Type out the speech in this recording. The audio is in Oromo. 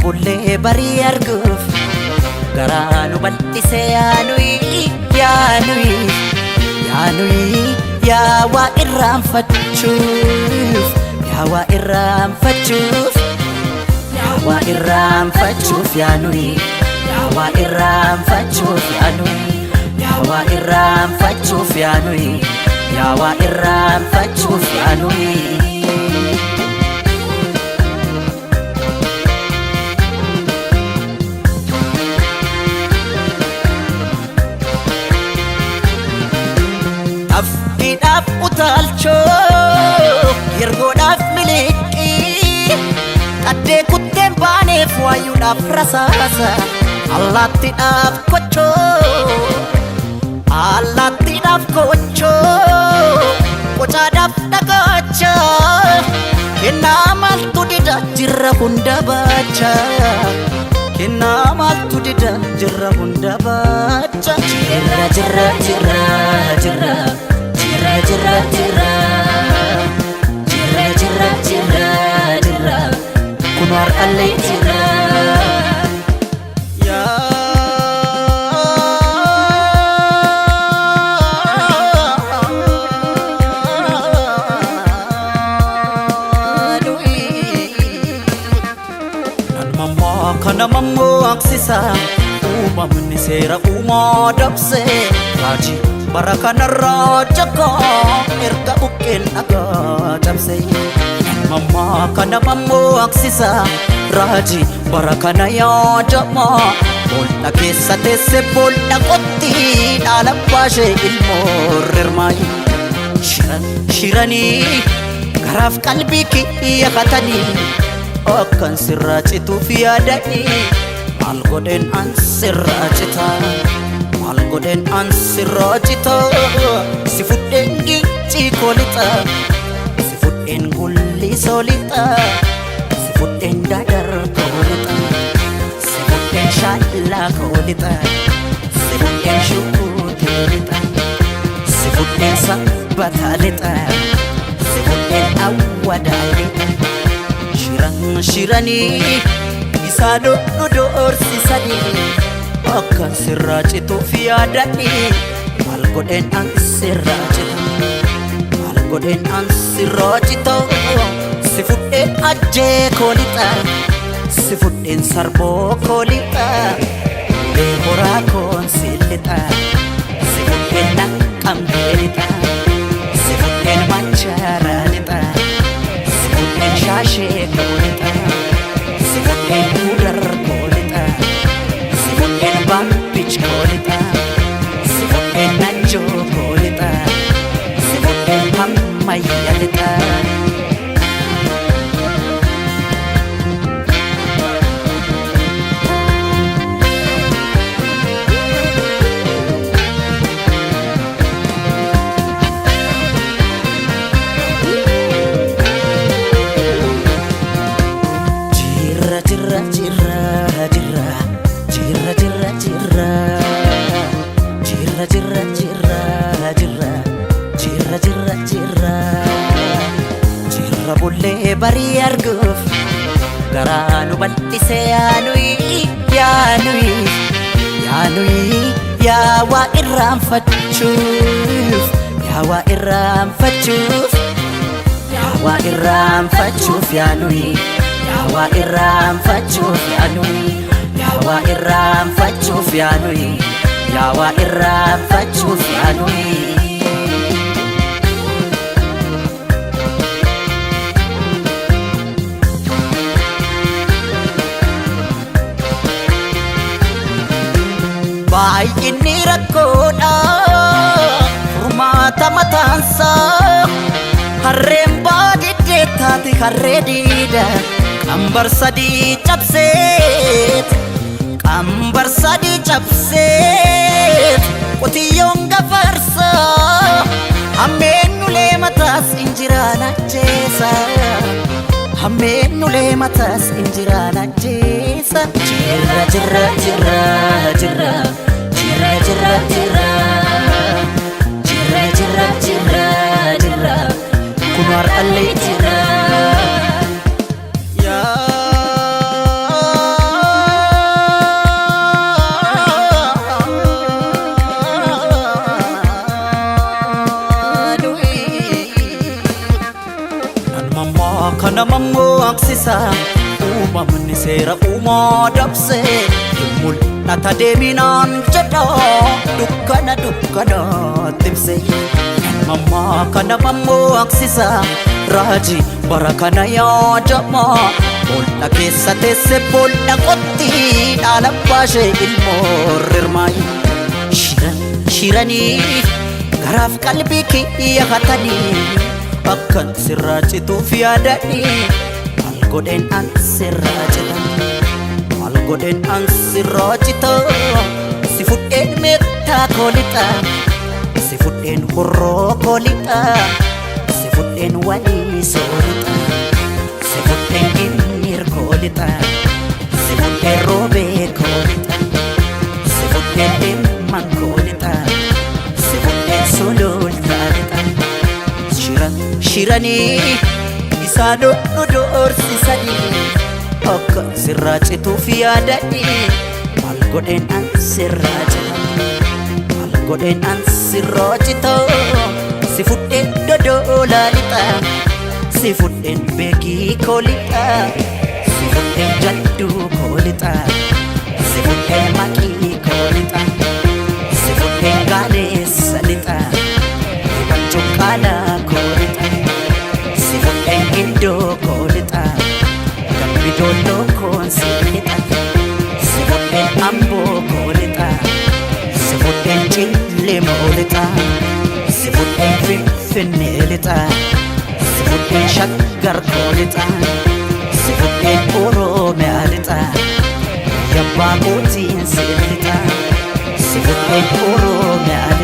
Jirra bullee barii arguuf garaa nu bal'ise yaanuyi yaanuyi yaanuyi yaa waa irraanfachuuf yaa waa irraanfachuuf yaa waa irraanfachuuf yaanuyi yaa waa irraanfachuuf yaanuyi yaa waa irraanfachuuf yaanuyi yaa waa irraanfachuuf yaanuyi. Afkiidhaaf utaalchoo yergoodhaaf miliqii qaddee kutteen baaneef waayuudhaaf rasaasa allaattiidhaaf kochoo allaattiidhaaf kochoo qocaadhaaf dhagaacha kennaa maaltu dida jirra hunda baacha kennaa maaltu dida jirra hunda baacha jirra jirra jirra jirra jirra jirra jirra jirra jirra jirra jirra kun har'allee jirra. Kana mammoo aksisa uumamni seera uumaa dabse raajii bara kanarraa jakaa erga buqqeen dhagaa cabse. Mammaa kana mammoo aksisa raajii bara kana yaadama bool'a keessa teesse bool'a qotti dhaala baashee ilmoo rirmaayi. Shiran shiranii garaaf qalbii kiyya katanii akkan sirraa cituuf yaadanii maal godheen an sirraa cita maal godheen an sirraa cita si fudheen gincii koo lixa si fudheen gullisoo lixa si fudheen dadar koo lixa si fudheen shaallaa koo lixa si fudheen shukuutee lixa si fudheen sabbataa lixa si fudheen awwadaa lixa. Shiran shiranii isaan nu doorsisanii akkan sirraa cituuf yaadanii maal godheen an sirraa cita maal godheen an sirraa cita si fudheen ajjee koo lixa si fudheen sarboo koo lixa ulee horaa koon si lixa si fudheen naqqamtee lixa si fudheen machaaraa lixa si fudheen shaashee koo lixa si fudheen gudar koo lixa si fudheen babbich koo lixa si fudheen najjoo koo lixa si fudheen hammayya lixa. Jirra jirra jirra jirra jirra jirra jirra jirra jirra jirra jirra jirra jirra jirra jirra bullee barii arguuf garaa nu bal'ise yaanuyi yaanuyi yaanuyi yaa waa irraanfachuuf yaa waa irraanfachuuf yaa waa irraanfachuuf yaanuyi yaa waa irraanfachuuf yaanuyi yaa waa irraanfachuuf yaanuyi yaa waa irraanfachuuf yaanuyi. Baay'inni rakkoodha furmaata mataansaa harreen baadiddee taate harree diida qambar sadii cabseet qambar sadii cabseet qotiyyoon gafarsaa hammeennulee mataas injiraan ajjeesa hammeennulee mataas injiraan ajjeesa. Jirra jirra jirra jirra jirra jirra jirra jirra jirra jirra jirra kun har'allee jira. Yaa doorsisa. Uumamni seera uumaa dabse, hin mul'ata deeminaan jedha, dukkana dukkanaatti ibse. Mammaa kana mammaksisa, raajii bara kana yaadama. Boolla keessa teesse boolla qotti, dhaala baashee ilmoo rirmaayi. Shiran shiranii garaaf qalbii kiyya hatanii, akkan sirraa cituuf yaadanii, maal godheen an sirraa cita? Maal godheen an sirraa cita? Si fudheen meettaa koo lixa, si fudheen horroo koo lixa, si fudheen walii soo lixa, si fudheen ginniir koo lixa, si fudheen roobee koo lixa, si fudheen dhimman koo lixa, si fudheen sulultaa lixa. Shiran shiranii isaan nu doorsisanii, akka sirraa cituuf yaadanii, maal godheen an sirraa cita? Maal godheen an sirraa cita? Si fudheen dodoolaa lixa, si fudheen beekii koo lixa, si fudheen jadduu koo lixa, si fudheen maqii koo lixa, si fudheen gaaleessa lixa, dhiban cuqqaalaa koo lixa, si fudheen gindoo koo lixa, dambi doolloo koon si lixa, si fudheen amboo koo lixa, si fudheen cillemoo lixa, si fudheen finfinnee lixa, si fudheen shaggar koo lixa, si fudheen oromiyaa lixa, yabbaa kootiin si lixa, si fudheen oromiyaa.